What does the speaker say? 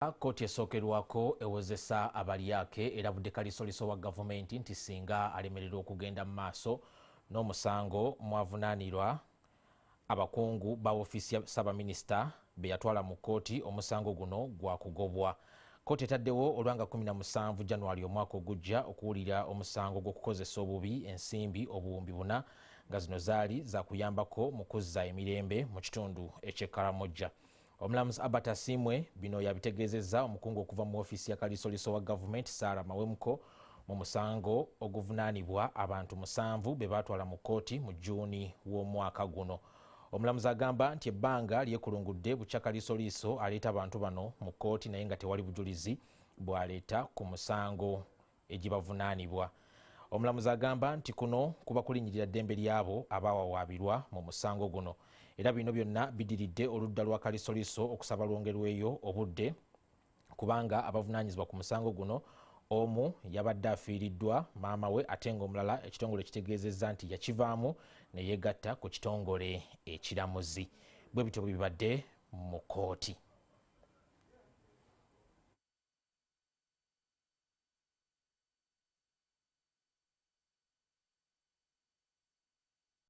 Kkooti esookerwako ewozesa abalyake erabudde kalisoliso wa gavumenti nti singa alemererwa okugenda mu maaso n'omusango mwavunaanirwa abakungu ba ofiisi ya ssaabaminisita be yatwala mu kkooti, omusango guno gwakugobwa. Kkooti etaddewo olwanga 17 January omwaka ogujja okuwulira omusango gw'okukozesa obubi ensimbi obuwumbi 4 nga zino zaali zakuyambako mu kuzza emirembe mu kitundu eky'e Karamoja. Omulamuzi Albert Asiimwe bino yabitegeezezza omukungu okuva mu ofiisi ya kalisoliso wa gavumenti Sarah Mawemuko mu musango oguvunaanibwa abantu musanvu be baatwala mu kkooti mu Juuni w'omwaka guno. Omulamuzi agamba nti ebbanga lyekulungudde bukya kalisoliiso aleeta abantu bano mu kkooti, naye nga tewali bujulizi bw'aleeta ku musango egibavunaanibwa. Omulamuzi agamba nti kuno kuba kulinnyirira ddembe ly'abo abawawaabirwa mu musango guno, era bino byonna bidiridde oludda lwa kalisoliso okusaba lwongerweyo obudde kubanga abavunaanyizibwa ku musango guno omu yabadde afiiriddwa maama we, ate ng'omulala ekitongole kitegeezezza nti yakivaamu ne yeegatta ku kitongole ekiramuzi. Bwe bityo bwe bibadde mu kkooti.